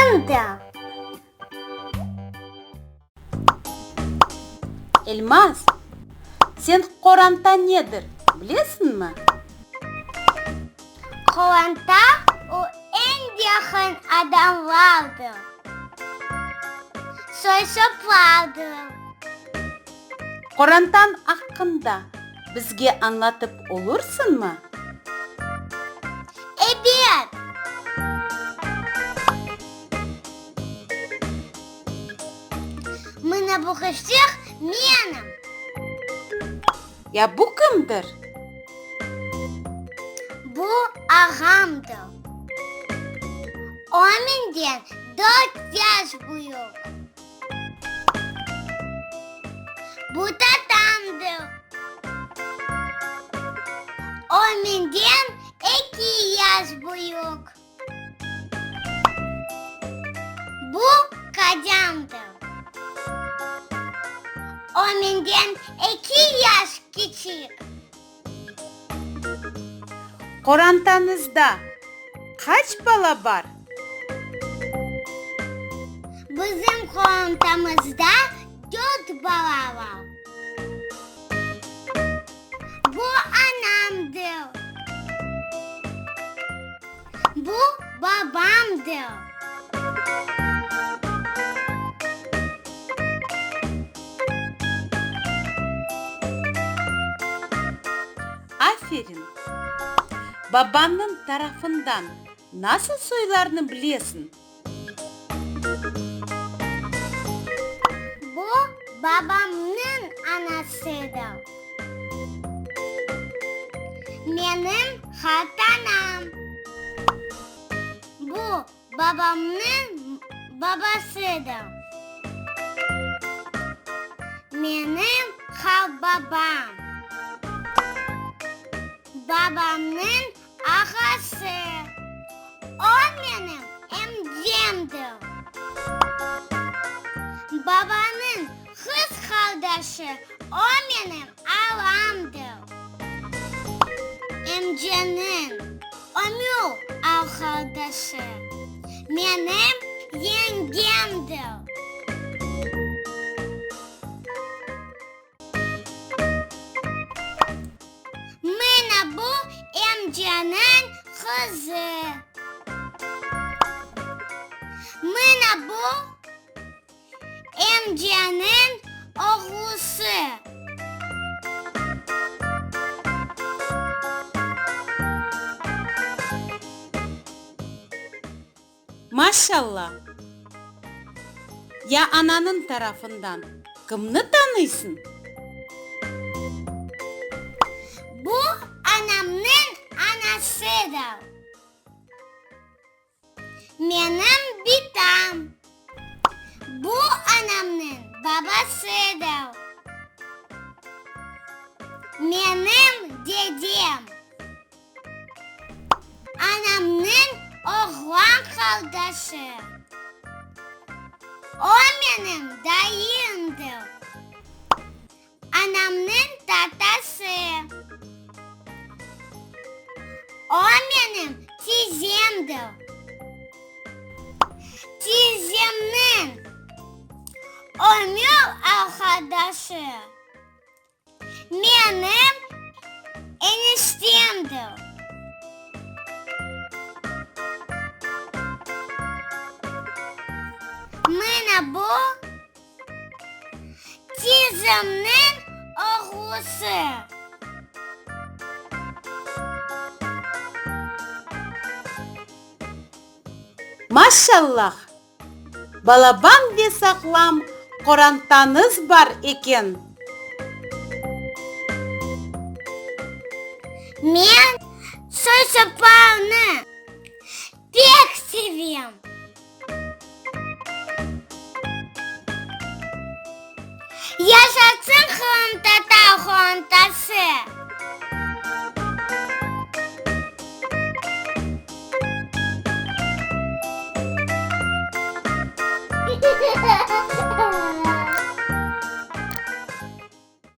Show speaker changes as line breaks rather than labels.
Kimdir?
Elmaz, sen qoranta nedir, bilesiñmi?
Qoranta, o eñ yaqın adamlardır, soy-soplardır.
Qorantañ aqqında bizge añlatıp olursıñmı?
Ebet! Mına bu qızçıq menim.
Ya bu kimdir?
Bu ağamdır. O menden dört yaş büyük. Bu tatamdır. O menden eki yaş büyük. Bu qocamdır. O menden eki yaş kiçik.
Qorantañızda qaç bala bar?
Bizim qorantamızda dört bala bar. Bu anamdır. Bu babamdır.
Aferin! Babañnıñ tarafından nasıl soylarnı bilesiñ?
Bu babamnıñ anasıdır. Menim qartanam. Bu babamnıñ babasıdır. Menim qartbabam. Babamnıñ ağası. O menim emcemdir. Babanıñ qız qardaşı, o menim alamdır. Emceniñ ömür arqadaşı, menim yengemdir. Mına bu emceniñ qızı. Mına bu emceniñ oğlusı.
Maşalla! Ya ananıñ tarafından kimni tanıysıñ?
Bu anamnıñ anasıdır. Menim bitam. Bu anamnıñ babasıdır. Menim dedem. Anamnıñ oğlan qardaşı. O menim dayımdır. Anamnıñ tatası. O menim tizemdir. Tizemniñ ömür arqadaşı. Menim eniştemdir. Mına bu tizemniñ oğlusı.
Maşallah! Balaban ve sağlam qorantañız bar eken.
Men soy-soplarnı.